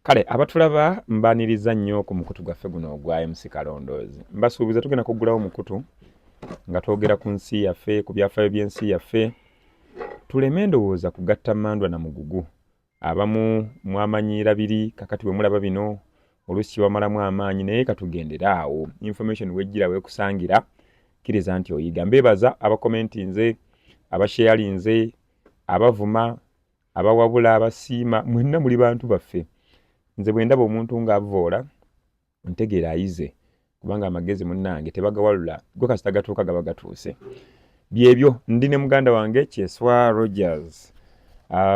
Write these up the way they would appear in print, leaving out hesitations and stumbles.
Kale abatulaba, mbaniriza nnyo ku mukutu gwaffe guno ogwa MC Kalondoozi. Mbasuubiza tugenda kuggulawo mukutu nga twogera ku nsi yaffe, ku byafaayo by'ensi yaffe, tuleme ndowooza kugatta mmandwa na mugugu. Abamu mwamanyiira biri, kakati bwe mulaba bino oluusi kibamalamu amaanyi, naye katugendere awo. Information wejjira weekusangira, kkiriza nti oyiga. Mbeebaza abakomentinze, abasheyalinze, abavuma, abawabula, abasiima, mwenna muli bantu baffe. Nze bwe ndaba omuntu ng'avvoola ntegeera ayize, kubanga amagezi munnange tebagawalula, go kasita gatuuka gaba gatuuse. Byebyo, ndi ne muganda wange Kyeswa Rogers.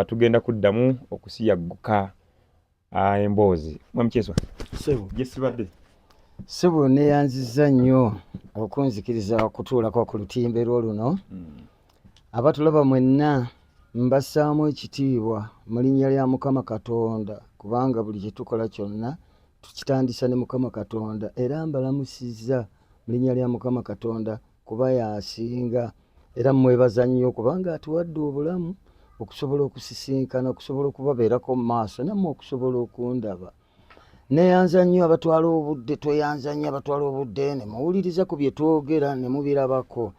Tugenda kuddamu okusiyagguka emboozi. Mwami Kyeswa. Ssebo. Gye sibadde. Ssebo, neeyanzizza nnyo okunzikiriza okutuulako ku lutimbe lwo luno. Abatulaba mwenna mbassaamu ekitiibwa mu linnya lya Mukama Katonda, kubanga buli kye tukola kyonna tukitandisa ne Mukama Katonda, era mbalamusizza mu linnya lya Mukama Katonda kuba y'asinga, era mmwebaza nnyo kubanga atuwadde obulamu okusobola okusisinkana, okusobola okubabeerako mu maaso, nammwe okusobola okundaba. Neeyanza nnyo abatwala obudde, tweyanza nnyo abatwala obudde ne muwuliriza ku bye twogera ne mubirabako.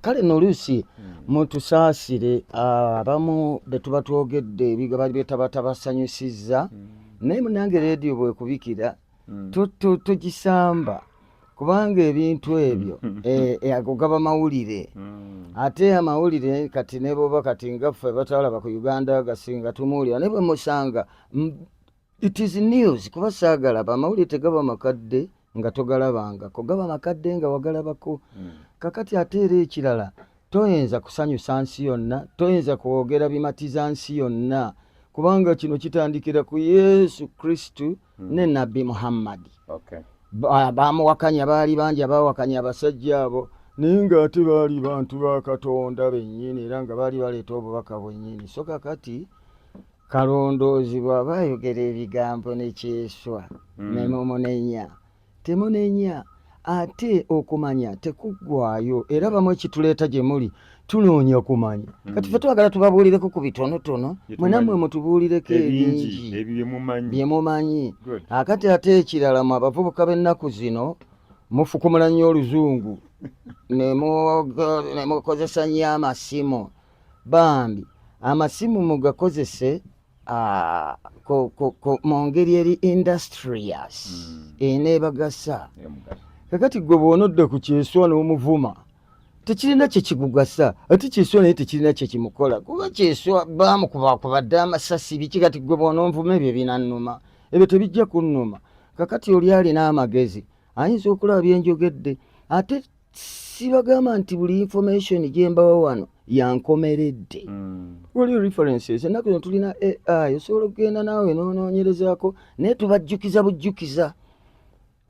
Kale nno oluusi mutusaasire, abamu be tuba twogedde ebigaba bye tabatabasanyusizza, naye munange leediyo bwekubikira tugisamba, kubanga ebintu ebyo ago gaba mawulire. Ate amawulire kati ne bwoba kati nga ffe batalaba ku Uganda gasinga tumuwulira, naye bwe musanga it is news, kuba saagalaba amawulire tegaba makadde nga togalabangako, gaba makadde nga wagalabako. Kakati ate era ekirala, toyinza kusanyusa nsi yonna, toyinza kwogera bimatiza nsi yonna, kubanga kino kitandikira ku Yesu Kristu ne Nabbi Muhammadi. Bamuwakanya, baali bangi abawakanya abasajja abo, naye ng'ate baali bantu ba Katonda bennyini, era nga baali baleeta obubaka bwennyini. So kakati Kalondoozi bw'aba ayogera ebigambo nekyeswa ne mumunenya, temunenya. Ate okumanya tekuggwayo, era bamu ekituleeta gye muli tunoonya kumanya. Kati ffe twagala tubabuulireko ku bitonotono, Bye mwe nammwe tumanyi. Mutubuulireko ebingi ebingi ebyo bye mumanyi. Bye mumanyi. Good. Akati ate ekirala, mu abavubuka b'ennaku zino mufukumula nnyo oluzungu ne mukozesa nnyo amasimu. Bambi amasimu mugakozese mu ngeri eri industrious eneebagasa. Emugaso. Kakati gwe bw'onodda ku Kyeswa n'omuvuma, tekirina kyekigugasa, ate Kyeswa naye tekirina kyekimukola, kuba Kyeswa baamukubakubadde amasasi biki. Kati gwe bw'ononvuma, ebyo binannuma? Ebyo tebijja kunnuma. Kakati oli alina amagezi ayinza okulaba byenjogedde. Ate sibagamba nti buli information gyembawa wano yankomeredde. Waliyo references, ennaku zino tulina AI, osobola okugenda naawe n'onoonyerezaako, naye tubajjukiza bujjukiza.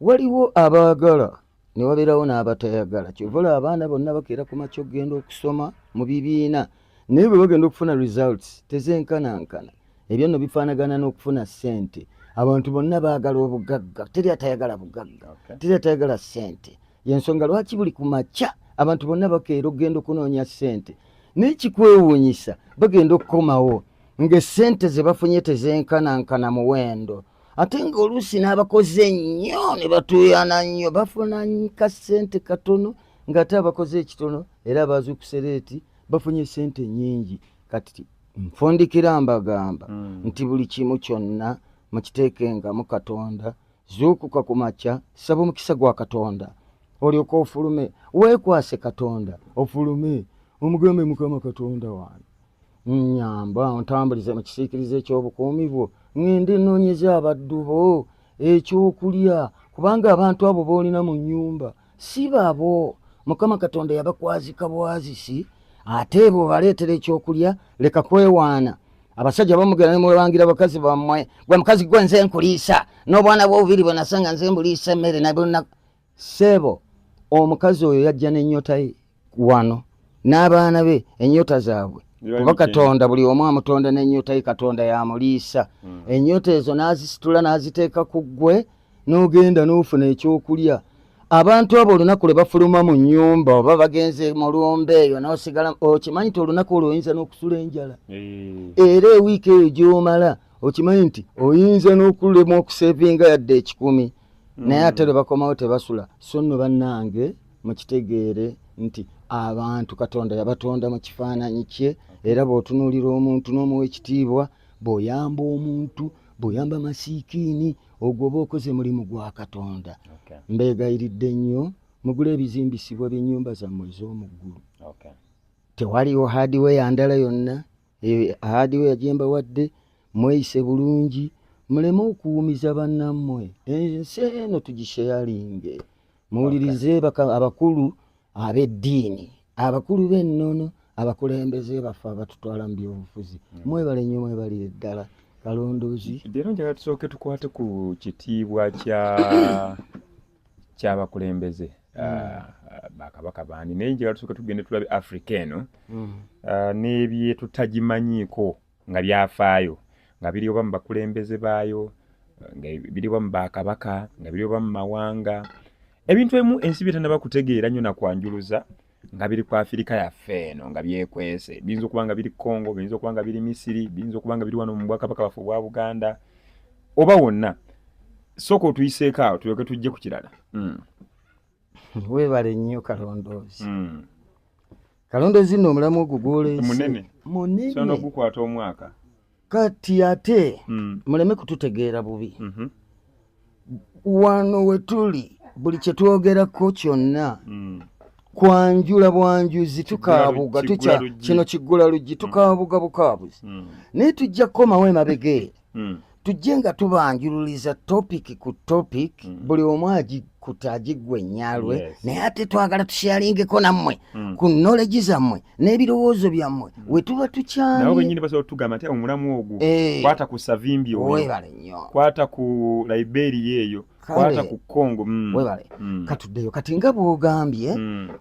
Waliwo abaagala ne wabeerawo n'abatayagala. Kyova olaba abaana bonna bakeera ku makya okugenda okusoma mu bibiina, naye bwe bagenda okufuna results tezenkanankana. Ebyo nno bifaanagana n'okufuna ssente. Abantu bonna baagala obugagga, teri atayagala bugagga, teri atayagala ssente. Yensonga lwaki buli ku makya abantu bonna bakeera okugenda okunoonya ssente, naye kikwewuunyisa bagenda okukomawo ng'essente ze bafunye tezenkanankana muwendo, ate ng'oluusi n'abakoze ennyo ne batuuyana nnyo bafuna ka ssente katono, ng'ate abakoze ekitono era abazuukuse late bafunye ssente nnyingi. Kati nfundikira mbagamba nti buli kimu kyonna mukiteekengamu Katonda. Zuukuka ku makya, saba omukisa gwa Katonda, olyoke ofulume, weekwase Katonda, ofulume omugambe, "Mukama Katonda wange, nyamba, ontambulize mu kisiikirizo eky'obukuumi bwo, ŋŋende nnoonyeza abaddu bo ekyokulya," kubanga abantu abo b'olina mu nnyumba si babo, Mukama Katonda yabakwazika bwazisi. Ate bw'obaleetera ekyokulya, leka kwewaana. Abasajja bamugenda ne mwebangira bakazi bammwe, "Gwe mukazi gwe, nze nkuliisa n'obwana bwo bubiri bwe nasanga, nze mbuliisa emmere nabonna." Ssebo, omukazi oyo yajja n'ennyota ye wano n'abaana be ennyota zaabwe, kuba Katonda buli omu amutonda n'ennyota ye. Katonda yamuliisa ennyota ezo n'azisitula n'aziteeka ku ggwe, n'ogenda n'ofuna ekyokulya. Abantu abo olunaku lwe bafuluma mu nnyumba oba bagenze mu lumbe eyo n'osigala, okimanyi nti olunaku olwo oyinza n'okusula enjala, era ewiiki eyo gy'omala. Okimanyi nti oyinza n'okulemwa okusevinga yadde 100, naye ate lwe bakomawo tebasula. So nno bannange, mukitegeere nti abantu Katonda yabatonda mu kifaananyi kye, era bw'otunuulira omuntu n'omuwa ekitiibwa, bw'oyamba omuntu, bw'oyamba masiikiini, ogwo oba okoze mulimu gwa Katonda. Mbeegayiridde nnyo, mugule ebizimbisibwa by'ennyumba zammwe ez'omu ggulu. Tewaliwo hardware ndala yonna. Eyo hardware gye mbawadde. Mweyise bulungi, muleme okuwumiza bannammwe. Ensi eno tugisharinge. Muwulirize abakulu ab'eddiini, abakulu b'ennono, abakulembeze baffe abatutwala mu byobufuzi. Mwebale nnyo, mwebalire ddala, Kalondoozi. Leero njagala tusooke tukwate ku kitiibwa kyabakulembeze, bakabaka bandi, naye njagala tusooke tugende tulabe Africa eno n'ebyetutagimanyiiko nga byafaayo, nga biri oba mu bakulembeze baayo, nga biri oba mu bakabaka, nga biri oba mu mawanga, ebintu ebimu ensi byetanaba kutegeera nnyo nakwanjuluza nga biri ku Afirika yaffe eno nga byekwese. Biyinza okuba nga biri Congo, biyinza okuba nga biri Misiri, biyinza okuba nga biri wano mu bwakabaka bwaffe obwa Buganda oba wonna. Sooka otuyiseeko awo, tulyoke tujje ku kirala. Weebale nnyo, Kalondoozi. Kalondoozi nno, omulamu ogwo gwoleese munene. Munene. Sono gukwata omwaka. Kati ate muleme kututegeera bubi. Wano we tuli, buli kye twogerako kyonna kwanjula bwanjuzi, tukaabuga. Kiggula luggi. Kino kiggula luggi, tukaabuga bukaabuzi, naye tujja kukomawo emabega eri, tujje nga tubanjululiza topic ku topic, buli omu agikuta agiggwa ennyalwe. Naye ate twagala tusharingeko nammwe ku knowledge zammwe n'ebirowoozo byammwe we tuba nabo tukyamye. Bennyini basobola otugamba nti omulamu ogwo kwata ku Savimbi oyo, Weebale nnyo. kwata ku Liberia eyo, kwata ku Congo. Weebale. Katuddeyo kati nga bw'ogambye,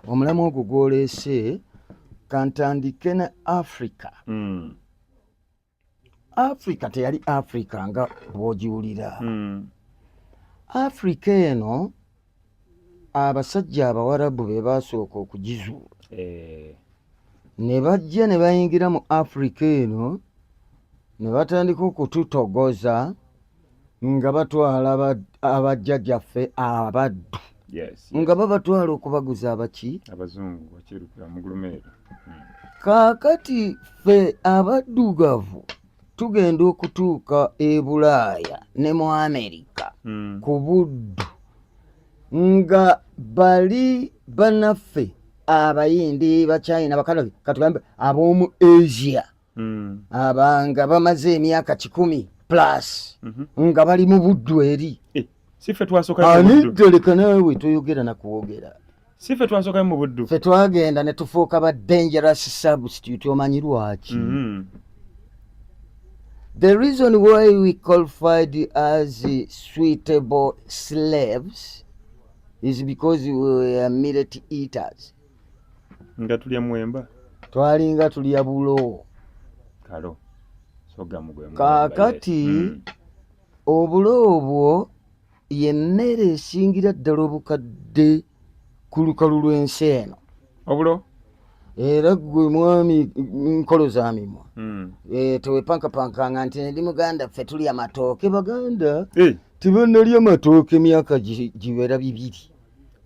omulamu ogwo gwoleese, kantandike ne Africa. Africa teyali Africa nga bw'ogiwulira. Africa eno, abasajja Abawarabu be basooka okugizuula, ne bajja ne bayingira mu Africa eno ne batandika okututogoza nga batwala abajjajjaffe abaddu, nga babatwala okubaguza abaki? Abazungu bakirukira mugulumeeru. Kaakati ffe abaddugavu tugenda okutuuka e Bulaaya ne mu Amerika ku buddu, nga bali bannaffe Abayindi, Bachina, bakanabi, katugambe ab'omu Asia, abanga bamaze emyaka 100 plus nga bali mu buddu eri. Eh, si ffe twasookayo mu buddu? Anidde, leka naawe, toyogera nakwogera. Si ffe twasookayo mu buddu? Ffe twagenda ne tufuuka ba dangerous substitute. Omanyi lwaki? The reason why we qualified as suitable slaves is because we were millet eaters. Nga tulya muwemba. Twalinga tulya bulo. Kalo sorghum gwe muwemba. Kaakati, obulo obwo ye mmere esingira ddala obukadde ku lukalu lw'ensi eno. Obulo. Era gwe mwami nkolo za mimwa, tewepankapankanga nti ndi muganda, ffe tulya matooke. Baganda tebannalya matooke myaka giwera 200.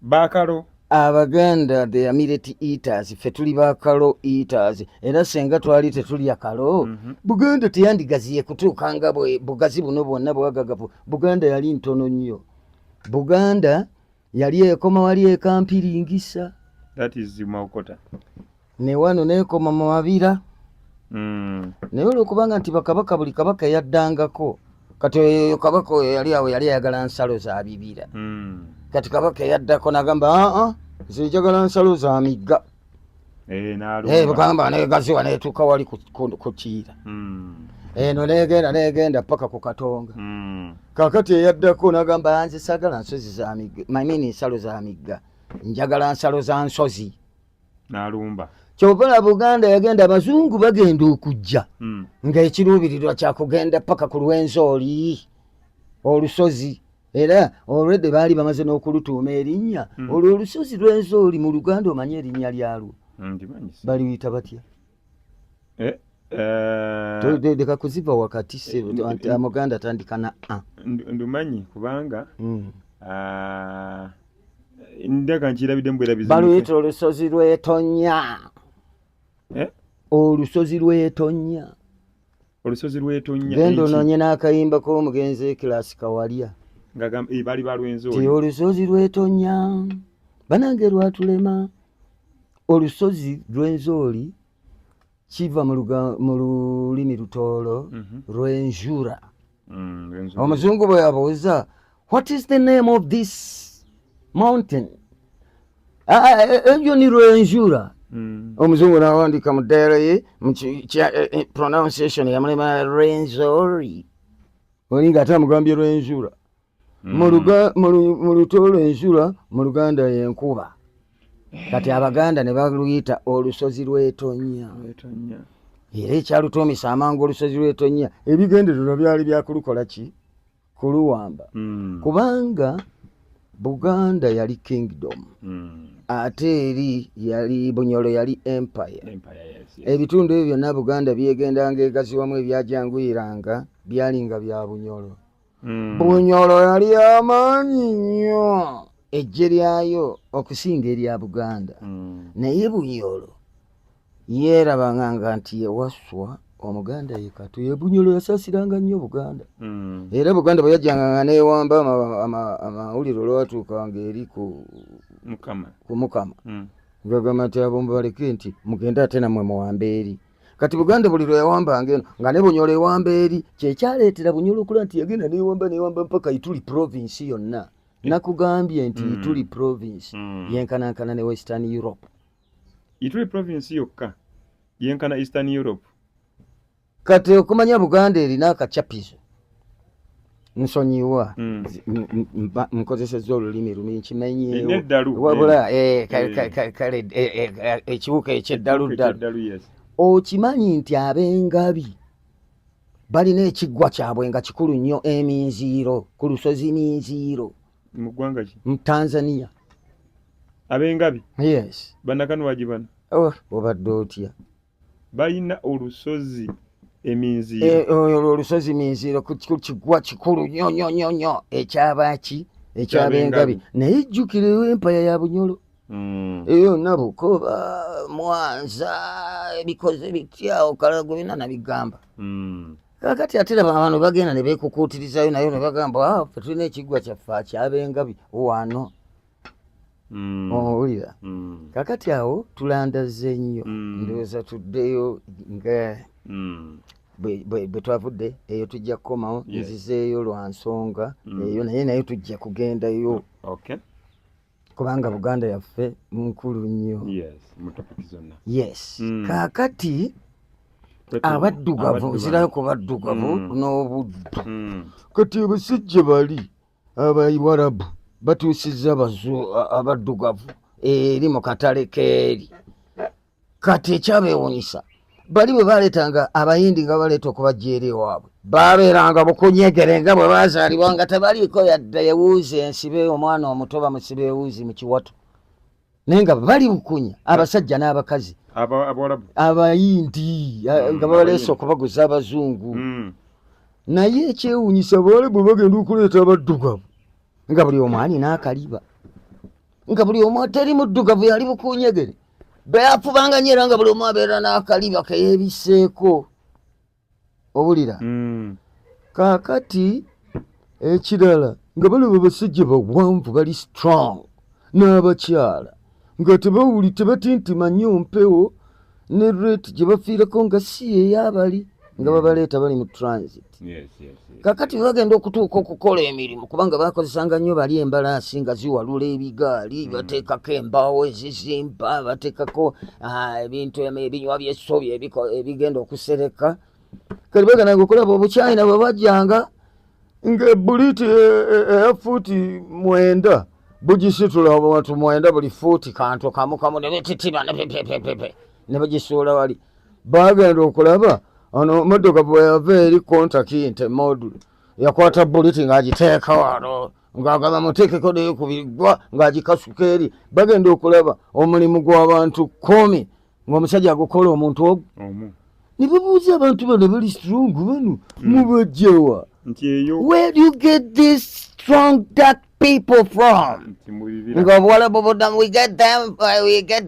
Bakalo. Abaganda, they are millet eaters. Ffe tuli bakalo eaters, era senga twali tetulya kalo, Buganda teyandigaziye kutuuka nga bwe bugazi buno bwonna bwagagavu. Buganda yali ntono nnyo. Buganda yali ekoma wali ekampiringisa. That is Mawokota. Ne wano nekoma mu Mabira. Naye olwokubanga nti bakabaka, buli kabaka eyaddangako, kati oyo kabaka oyo yali awo yali ayagala nsalo za bibira. Kati kabaka eyaddako nagamba, "Aa, nze njagala nsalo za migga." Eh, n'alumba. Bugamba negaziwa netuuka wali ku Kiira. Eno negenda negenda paka ku Katonga. Kakati eyaddako nagamba, "Nze sagala nsozi za migga, mamini nsalo za migga, njagala nsalo za nsozi." N'alumba. Kyova Buganda yagenda, abazungu bagenda okujja ng'ekiruubirirwa kyakugenda paka ku Lwenzooli, olusozi, era olwedde baali bamaze n'okulutuuma erinnya. Olwo olusozi Lwenzooli mu Luganda omanyi erinnya lyalwo? Ndimanyi. Baliyita batya? Eh? Leka kuziva wakati Muganda atandika na a. Ndumanyi kubanga ah, ndaka nkirabidde mbwerabizi. Baluyita olusozi lwetonya. Eh? Olusozi lwetonya. Olusozi lwetonya. Genda onoonye n'akayimba k'omugenzi Ekilasi Kawalya. Nga eh, bali balwenzi. Ti olusozi lwetonya banange lwatulema. Olusozi Rwenzori kiva mu lulimi Lutooro Rwenzura. Omuzungu bwe yabuuza, "What is the name of this mountain?" "Ah, ah, eh, ebyo ni Rwenzura." Omuzungu nawandika mu diary ye mu pronunciation yamulema Rwenzori, oli nga ate amugambye Rwenzura. Mu Lutooro enzura, mu Luganda yenkuba. Kati Abaganda ne baluyita olusozi lwetonya. Lwetonya. Era ekyalutuumisa amangu olusozi lwetonya, ebigendererwa byali byakulukola ki? Kuluwamba. Kubanga Buganda yali kingdom, ate eri yali Bunyolo, yali empire. Empire, yes. Ebitundu ebyo byonna Buganda byegendanga egaziwamu, ebyajanguyiranga byalinga bya Bunyolo. Bunyolo yali amaanyi nnyo, ejje lyayo okusinga erya Buganda. Naye Bunyolo yeerabanganga nti yewaswa Omuganda ye Kato. Ye Bunyolo yasaasiranga nnyo Buganda. Era Buganda bwe yajjanga nga neewamba, amawulire olwatuukanga eri ku Mukama. Ku Mukama, ngagamba nti abo mubaleke, nti mugende ate nammwe muwambe eri. Kati Buganda buli lwe yawambanga eno, nga ne Bunyolo ewamba eri. Kyekyaleetera Bunyolo okula nti yagenda newamba newamba mpaka Ituri Province yonna. Nakugambye nti Ituri Province yenkanankana ne Western Europe. Ituri Province yokka yenkana Eastern Europe. Kati okumanya Buganda erina akacapizo, nsonyiwa, nkozesezza olulimi lumi, nkimanyeewo. N'eddalu. Wabula kale ekiwuka ekyeddalu ddalu. Eddalu, yes. Okimanyi nti ab'engabi balina ekiggwa kyabwe nga kikulu nnyo eminziiro, ku lusozi Minziiro? Mu ggwanga ki? Mu Tanzania. Ab'engabi? Yes. Bannakanwagi bano? Oh, obadde otya? Balina olusozi eminziiro? Olwo olusozi Minziiro ku kiggwa kikulu nnyo nnyo nnyo nnyo ekyabaki? Ekyab'engabi. Naye jjukira empaya ya Bunyolo eyo yonna, Bukoba, Mwanza, ebikoze bitya, Okalago, byonna nabigamba. Kakati ate laba bano bagenda ne beekukuutirizayo nayo ne bagamba, "Ah, ffe tulina ekiggwa kyaffe akyab'engabi wano." Owulira? Kakati awo tulandaze nnyo. Ndowooza tuddeyo nga bwe twavudde eyo, tujja kukomawo. Nzizeeyo lwa nsonga eyo, naye tujja kugendayo kubanga Buganda yaffe nkulu nnyo. Yes, mu topic zonna. Yes. Kaakati abaddugavu, nzirayo ku baddugavu n'obuddu. Kati abasajja bali Abaiwarabu batuusizza abaddugavu eri mu katale keeri. Kati ekyabeewunyisa, bali bwe baleetanga Abayindi nga baleeta okubajja eri ewaabwe, babeeranga bukunyegere nga bwe bazaalibwa, nga tebaliiko yadde ewuuzi ensibe. Omwana omuto bamusiba ewuuzi mu kiwato, naye nga bali bukunya, abasajja n'abakazi. Abawarabu? Abayindi nga babaleese Abayindi. okubaguza abazungu. Naye ekyewuunyisa, abawala bwe bagenda okuleeta abaddugavu, nga buli omu alina akaliba, nga buli omu, teri muddugavu yali bukunyegere. Beyafubanga nnyo era nga buli omu abeera n'akaliba keyeebiseeko, owulira? Kaakati ekirala, nga balaba basajja bawanvu, bali strong, n'abakyala nga tebawuli, tebatintima nnyo mpewo, ne rate gye bafiirako nga si ey'abali nga babaleeta bali mu transit. Kakati bagenda okutuuka okukola emirimu, kubanga bakozesanga nnyo bali embalaasi nga ziwalula ebigaali, bateekako embaawo ezizimba, bateekako ebintu ebinywa by'essobi ebigenda okusereka. Kati bagendanga okulaba obuchina bwe bajjanga ng'ebuliti eya fuuti 9 bugisitula abantu 9, buli fuuti kantu kamu kamu, ne betitima ne pepepepepe ne bagisuula wali. Bagenda okulaba ono motoka bwe yava eri kontakinte module, yakwata buliti ng'agiteeka wano, ng'agamba muteekeko naye ku bigwa, ng'agikasuka eri. Bagenda okulaba omulimu gw'abantu 10 ng'omusajja agukola omuntu ogu. Omu. Ne babuuza abantu bano bali strong bano mubajjawa? Nti eyo Where do you get these strong dark people from? Nti mu bibira. Nga obuwalabu buddamu, we get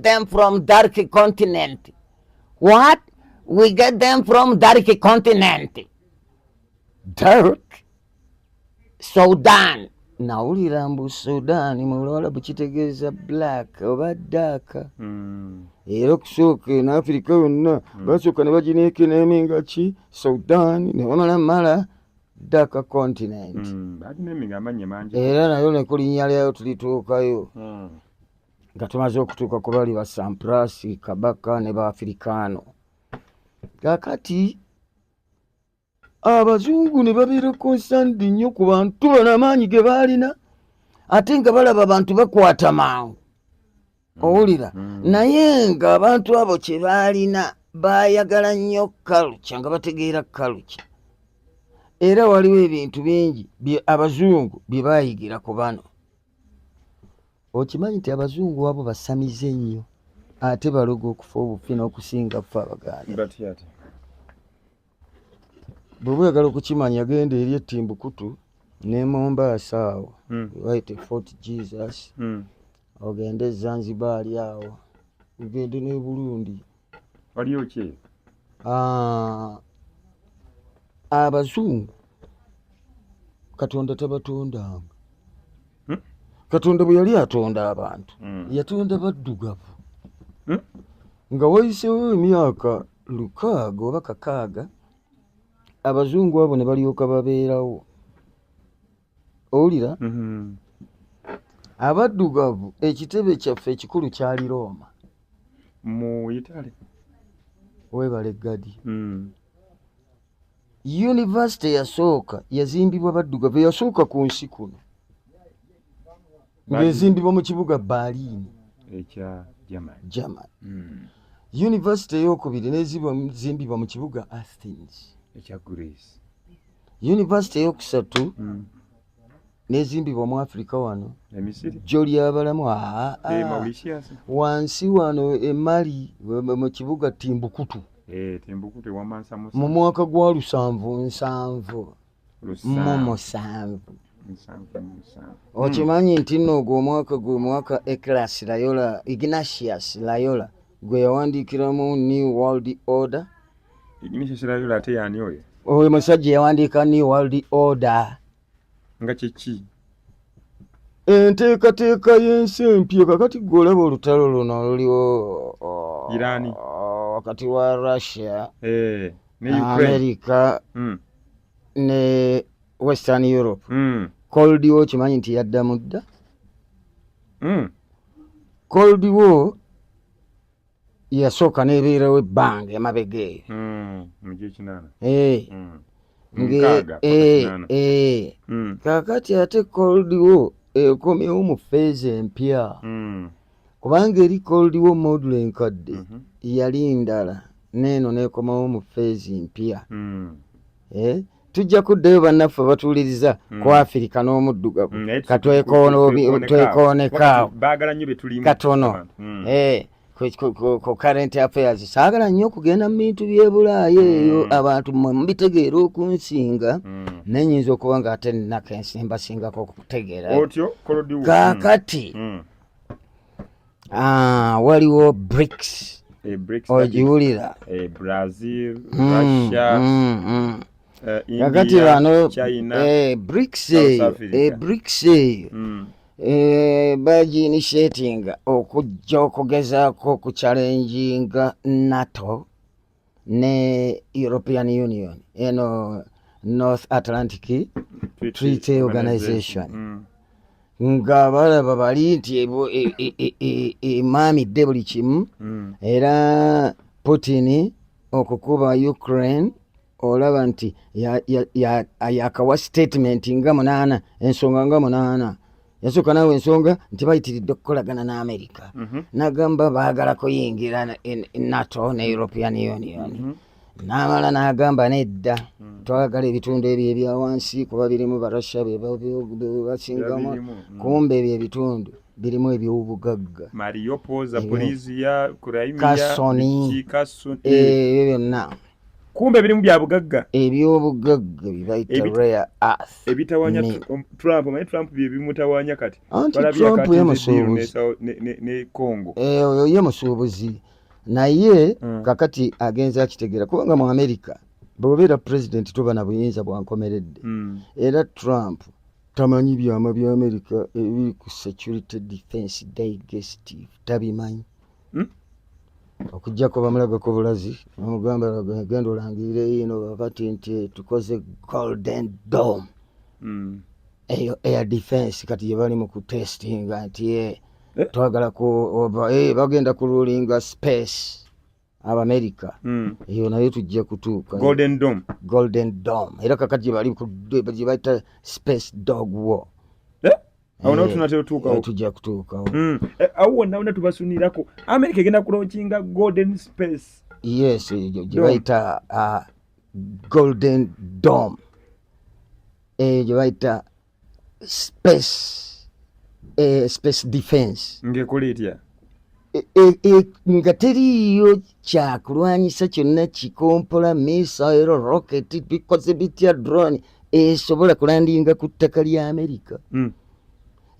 them from dark continent. What? We get them from dark continent. Dark Sudan. Nawulira mbu Sudan mu luwalabu kitegeeza black oba dark. Era okusooka eno Afirika yonna basooka ne bagineekeneeminga ki Sudan, ne bamala mala dark continent. Bagineeminga amannya mangi. Era nayo ne ku linnya lyayo tulituukayo nga tumaze okutuuka ku bali ba Samprasi Kabaka ne ba Afirikaano. Kaakati abazungu ne babeera concerned nnyo ku bantu bano, amaanyi ge baalina, ate nga balaba abantu bakwata mangu, owulira? Naye ng'abantu abo kye baalina, baayagala nnyo culture, nga bategeera culture. Era waliwo ebintu bingi bye abazungu bye baayigira ku bano. Okimanyi nti abazungu abo basamize nnyo, ate baloga okufa obufi n'okusinga ffe Abaganda? Batya ate? Bw'oba oyagala okukimanya, genda eri e Timbuktu ne Mombasa awo bayite Fort Jesus, ogende e Zanzibar awo, ogende ne Burundi. Waliyo ki eyo? Ah, abazungu Katonda tabatondanga. Katonda bwe yali atonda abantu, yatonda baddugavu. Nga wayiseewo emyaka 600 oba 600, abazungu abo ne balyoka babeerawo, owulira? Mhm. Abaddugavu ekitebe kyaffe ekikulu kyali Rooma. Mu Italy. Weebale gadi. Yunivasite yasooka yazimbibwa baddugavu, eyasooka ku nsi kuno, ng'ezimbibwa mu kibuga Berlin. Ekya Germany. Germany. Yunivasite eyokubiri nezimbibwa mu kibuga Athens. Ekya Greece. Yunivasite eyokusatu nezimbibwa mu Africa wano. Emisiri. Jjo lyabalamu, aa. Mauritius. Wansi wano e Mali, mu kibuga Timbuktu. Timbuktu ewa Mansa Musa. Mu mwaka gwa 777. 77. Okimanyi nti nno ogwo omwaka gwe mwaka Eclas Loyola, Ignatius Loyola gwe yawandiikiramu New World Order? Ignatius Loyola ate yaani oyo? Oyo musajja yawandiika New World Order. Nga kyeki? Enteekateeka y'ensi empya. Kakati gwe olaba olutalo luno oluliwo Iran. Wakati wa Russia, Ne Ukraine. America ne Western Europe. Cold War, kimanyi nti yaddamu dda? Cold War yasooka n'ebeerawo ebbanga emabega eyo. Mu gyekinaana. 60 paka 80. Kaakati ate Cold War ekomyewo mu phase empya, kubanga eri Cold War model enkadde yali ndala, neeno neekomawo mu phase mpya. Tujja kuddayo, bannaffe batuwuliriza, ku Afirika n'omuddugavu. Naye Katwekoonekaawo Baagala nnyo betulimu. katono. Abantu. Ku current affairs saagala nnyo okugenda mu bintu by'ebulaayo eyo. Abantu mmwe mubitegeera okunsinga, naye nyinza okuba nga ate nnako ensi mbasingako okutegeera. Otyo Cold War. Kaakati waliwo BRICS. BRICS. Ogiwulira? Brazil, Russia, Kakati India, bano China, BRICS South eyo, Africa. BRICS eyo bagiinitiatinga okujja okugezaako okuchallenginga NATO ne European Union, eno North Atlantic Treaty Organization. Nga balaba bali nti emaamidde buli kimu. Era Putin okukuba Ukraine, olaba nti yakawa statement nga munaana, ensonga nga munaana. Yasooka naawe ensonga nti bayitiridde okukolagana n'America. Nagamba baagala kuyingira NATO ne European Union. N'amala n'agamba nedda, twagala ebitundu ebyo ebya wansi kuba birimu Barussia be basingamu. Byabirimu. Kumbe ebyo ebitundu birimu ebyobugagga. Mariupol, Zaporizhia, Crimea, Kherson. Biki, Kherson. Ebyo byonna. Kumbe ebirimu bya bugagga. Ebyobugagga byebayita rare earth ebitawanya Trump. Omanyi Trump bye bimutawanya kati. Anti Trump ye musuubuzi ne Congo. Oyo ye musuubuzi naye kakati agenze akitegeera kubanga mu America bw'obeera president toba na buyinza bwankomeredde. Era Trump tamanyi byama bya America ebiri ku security defense digestive, tabimanyi. Okuggyako bamulagako bulazi, bamugamba genda olangirire ino kakati nti tukoze Golden Dome. Eyo air defense kati gye bali mu kutestinga nti twagala ku oba, bagenda kululinga space Abamerika. Eyo nayo tujja kutuuka. Golden Dome. Golden Dome. Era kakati gye bali gye bayita space dog war. Awo nawo tunatera otuukawo. Tujja kutuukawo. Awo wonna wonna tubasunirako. America egenda kulaunchinga Golden Space. Yes, gye bayita Golden Dome. Eyo gye bayita space defense. Ng'ekola etya? Nga teriiyo kyakulwanyisa kyonna kikompola missile, rocket, bikoze bitya, drone esobola kulandinga ku ttaka lya America.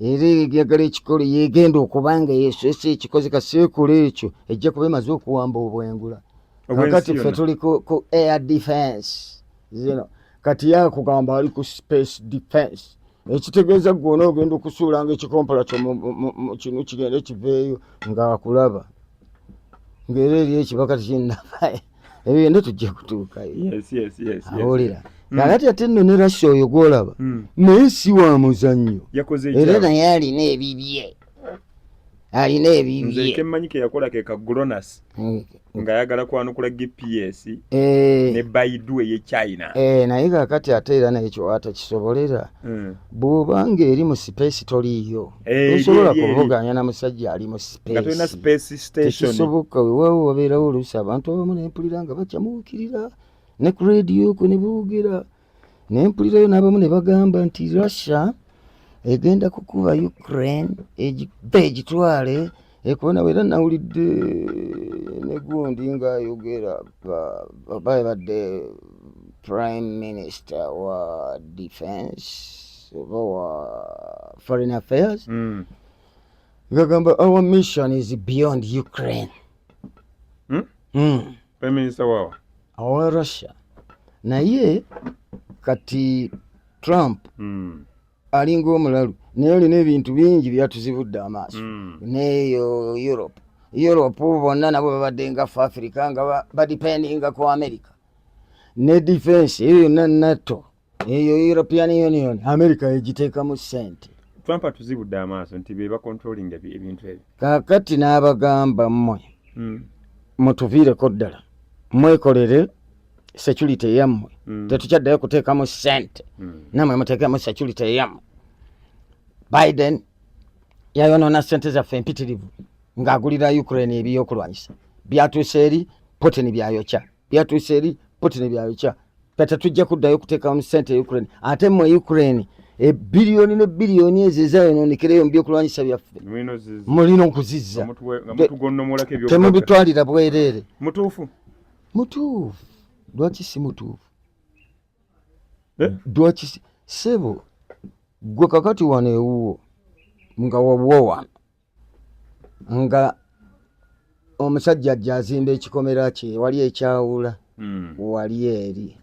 Era eyagala ekikolo yegenda okuba nga yesoose ekikoze kaseekula ekyo ejja kuba emaze okuwamba obwengula. Kakati ffe tuli ku air defense zino, kati yakugamba ali ku space defense, ekitegeeza gwe onoogenda okusuulanga ekikompola kyo kino kigende kiveeyo ng'akulaba ng'era eri ekibaka tekinnava. Ebyo byonna tujja kutuukayo. Awulira. Kakati ate nno ne Russia oyo gw'olaba naye si wa muzannyo, era naye alina ebibye, alina ebibye. Nze kemmanyi ke yakola ke ka GLONASS ng'ayagala kwanukula GPS ne Baidu ey'e China. Naye kakati ate era naye kyowaata kisobolera bw'obanga eri mu space toliiyo, tosobola kuvuganya na musajja ali mu space, tekisoboka. Weewaawo wabeerawo oluusi abantu abamu nempulira nga bakyamuukirira ne ku rediyo kwe ne boogera, nempulirayo n'abamu ne bagamba nti Russia egenda kukuba Ukraine egibe egitwale ekubona. Era nawulidde ne gundi ng'ayogera, babadde prime minister wa defense oba wa foreign affairs, ngagamba our mission is beyond Ukraine. Prime minister wawa? Owa Russia. Naye kati Trump alinga omulalu, naye olina ebintu bingi byatuzibudde amaaso. Neyo Europe bonna nabo babadde nga ffe Africa nga badependinga ku America ne defense eyo yonna, NATO eyo, European Union, America egiteekamu ssente. Trump atuzibudde amaaso nti be bacontrolling ebintu ebyo. Kaakati n'abagamba mmwe mutuviireko ddala, mwekolere security eyammwe. Tetukyaddayo kuteekamu ssente. Nammwe muteekemu security eyammwe. Biden yayonoona ssente zaffe empitirivu ng'agulira Ukraine ebyokulwanyisa, byatuuse eri Putin byayokya, byatuuse eri Putin byayokya. Fe tetujja kuddayo kuteekamu ssente Ukraine. Ate mmwe Ukraine ebbiliyoni ne biliyoni ezo ezayononekereyo mu byokulwanyisa byaffe mulina okuzizza, temubitwalira bwereere. Mutuufu. Mutuufu. Lwaki si mutuufu? Lwaki sebo gwe kakati wano ewuwo nga wawuwo wano nga omusajja ajja azimba ekikomera kye wali ekyawula wali eri,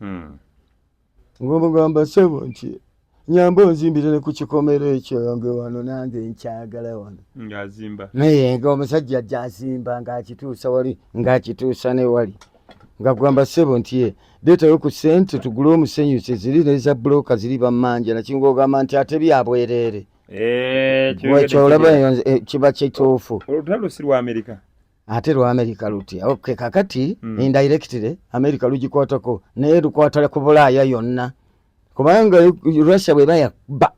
ng'omugamba sebo nti nyamba onzimbire ne ku kikomero ekyo yange wano, nange nkyagala wano. Ng'azimba. Naye nga omusajja ajja azimba ng'akituusa wali, ng'akituusa ne wali, nga kugamba ssebo nti ye leetayo ku ssente tugule omusenyu ziri neza bulooka ziri bammanja nakinga ogamba nti ate byabwereere. Kyolaba kiba kituufu. Olutalo si lwa Amerika. Ate lwa Amerika lutya? Okay, kakati indirectly Amerika lugikwatako, naye lukwata ku Bulaaya yonna, kubanga Russia bweba yakuba,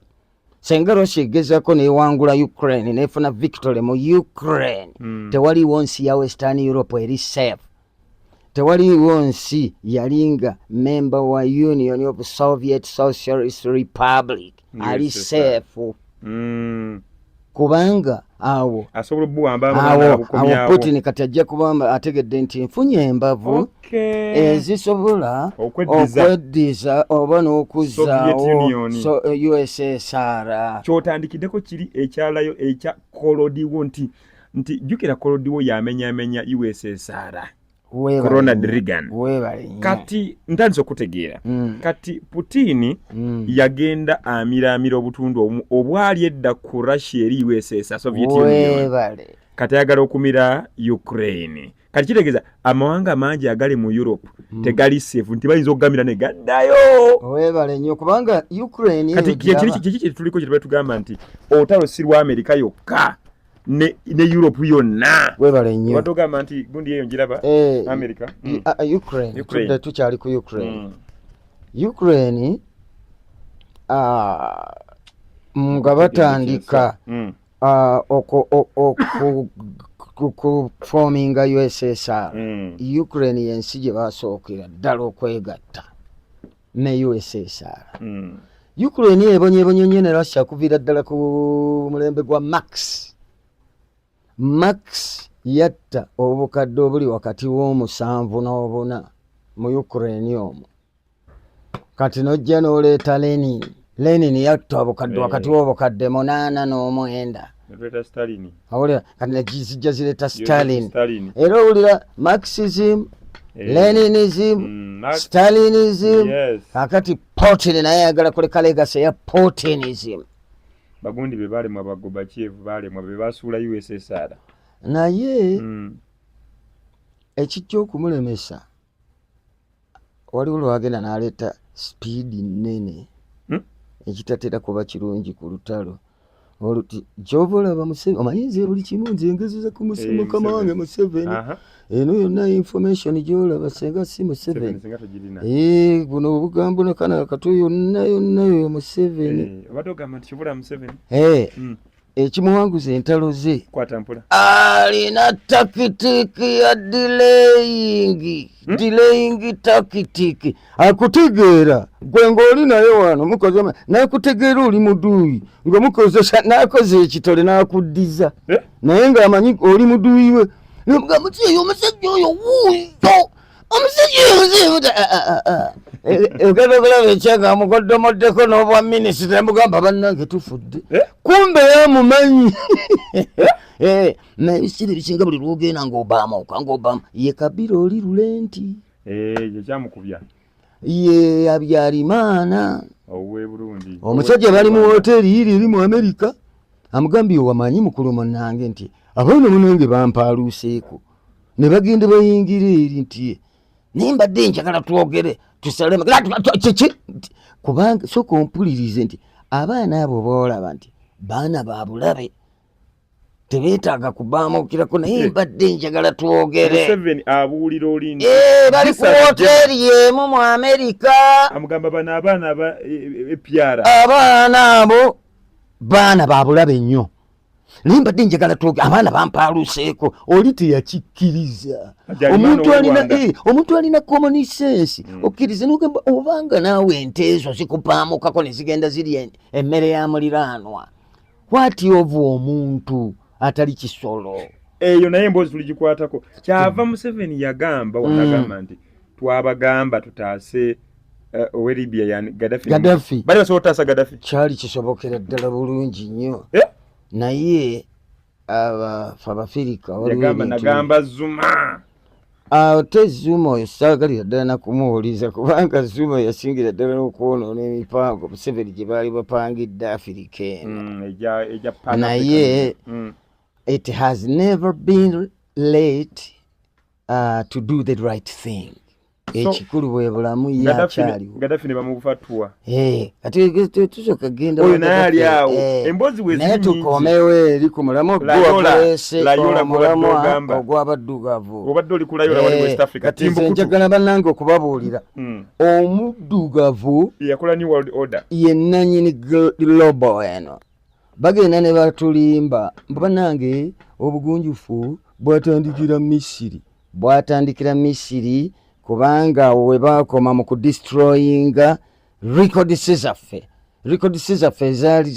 senga Russia egezako newangula Ukraine nefuna victory mu Ukraine, tewaliwo nsi ya Western Europe eri safe. Tewaliwo nsi yalinga member wa Union of Soviet Socialist Republic ali safe. Kubanga awo asobola obuwamba awo awo Putin kati ajja kubamba ategedde nti nfunye embavu ezisobola okweddiza oba n'okuzzaawo USSR. Kyotandikiddeko kiri ekyalayo ekya kolodiwo nti jjukira kolodiwo yamenyamenya USSR. Ronald Reagan. Kati ntandise okutegeera. Kati Putin yagenda amiramira obutundu obwali edda ku Russia eri USSR, Soviet Union. Kati ayagala okumira Ukraine. Kati kitegeeza amawanga mangi agali mu Europe tegali safe nti bayinza okugamira ne gaddayo. Weebale nnyo kubanga Ukraine kati kiki kye tuliko kye tugamba nti olutalo si lwa Amerika yokka ne Europe yonna. Weebale nnyo. Watogamba nti gundi eyo njiraba America. Ukraine. Tudde tukyali ku Ukraine. Ukraine nga batandika okuforminga USSR. Ukraine y'ensi gye basookera ddala okwegatta ne USSR. Ukraine ebonyebonye nnyo ne Russia kuviira ddala ku mulembe gwa Marx. Marx yatta obukadde obuli wakati w'omusanvu n'obuna mu Ukraine omwo. Kati n'ojja n'oleeta Lenin. Lenin yatta obukadde wakati w'obukadde 89. Awulira kati zijja zireeta Stalin. Era owulira Marxism, Leninism, Stalinism. Kakati Putin naye ayagala kuleka legacy ya Putinism. Bagundi be balemwa ba Gorbachev balemwa be basuula USSR. Naye ekijja okumulemesa waliwo lwagenda n'aleeta sipiidi nnene ekitatera kuba kirungi ku lutalo. Oluti gy'oba olaba Museveni, omanyi nze buli kimu nze ngezeza ku mukama wange Museveni. Eno yonna information gy'olaba senga si Museveni. Buno obugambo na kano akato yonna yonna yo Museveni. Obadde ogamba nti kibula Museveni. Ekimuwanguza entalo ze. Alina tactic ya delaying. Delaying tactic. Akutegeera gwe ng'oli naye wano mukoze n'akutegeera oli muduuyi ng'omukozesa n'akoze ekitole n'akuddiza naye ng'amanyi oli muduuyi we n'omugamba nti oyo omusajja oyo wuuyo omusajja oyo ogenda okulaba ekyanga amugoddomoddeko n'obwa minisita namugamba bannange tufudde kumbe yamumanyi. Naye ebiseera ebisinga buli lwogenda ng'obaamuka ng'obaamu ye Kabila oli lulenti. Ekyamukubya ye Habyarimana ow'e Burundi. Omusajja bali mu woteeri yiri eri mu Amerika amugambye wamanyi mukulu munnange nti abaana munange bampaaluuseeko ne bagenda bayingira eri nti naye mbadde njagala twogere tusale kiki kubanga sooka ompulirize nti abaana abo boolaba nti baana ba bulabe tebeetaaga kubaamukirako naye mbadde njagala twogere. Museveni abuulira oli nti bali ku woteeri emu mu Amerika. Amugamba bano abaana aba APR. Abaana abo baana ba bulabe nnyo naye mbadde njagala twogere abaana bampaaluseeko oli teyakikkiriza. Omuntu alina common sense okkiriza n'ogamba obanga naawe ente ezo zikupaamukako ne zigenda zirya emmere ya muliraanwa. What of omuntu atali kisolo? Eyo naye emboozi tuligikwatako. Kyava Museveni yagamba wanagamba nti twabagamba tutaase owe Libya yani Gaddafi. Gaddafi. Bali basobola otaasa Gaddafi. Kyali kisobokera ddala bulungi nnyo. Naye abafe Abafirika yagamba nagamba Zuma. Ate Zuma oyo saagalira ddala nakumuwuliza kubanga Zuma yasingira ddala n'okwonoona emipango Museveni gye baali bapangidde Afirika eno. Naye it has never been late to do the right thing. Ekikulu bwe bulamu ye akyaliwo. Gaddafi ne bamufatwa. Kati tusooka genda oyo naye ali awo. Emboozi bwe naye tukomewo eri ku mulamwa gw'oleese omulamwa ogw'abaddugavu. Obadde oli ku Layola wali West Africa. Kati nze njagala bannange okubabuulira. Omuddugavu yakola New World Order. Ye nnannyini global eno. Bagenda ne batulimba mbu bannange obugunjufu bwatandikira Misiri. Bwatandikira Misiri kubanga we baakoma mu kudestroyinga records zaffe. Records zaffe ezaali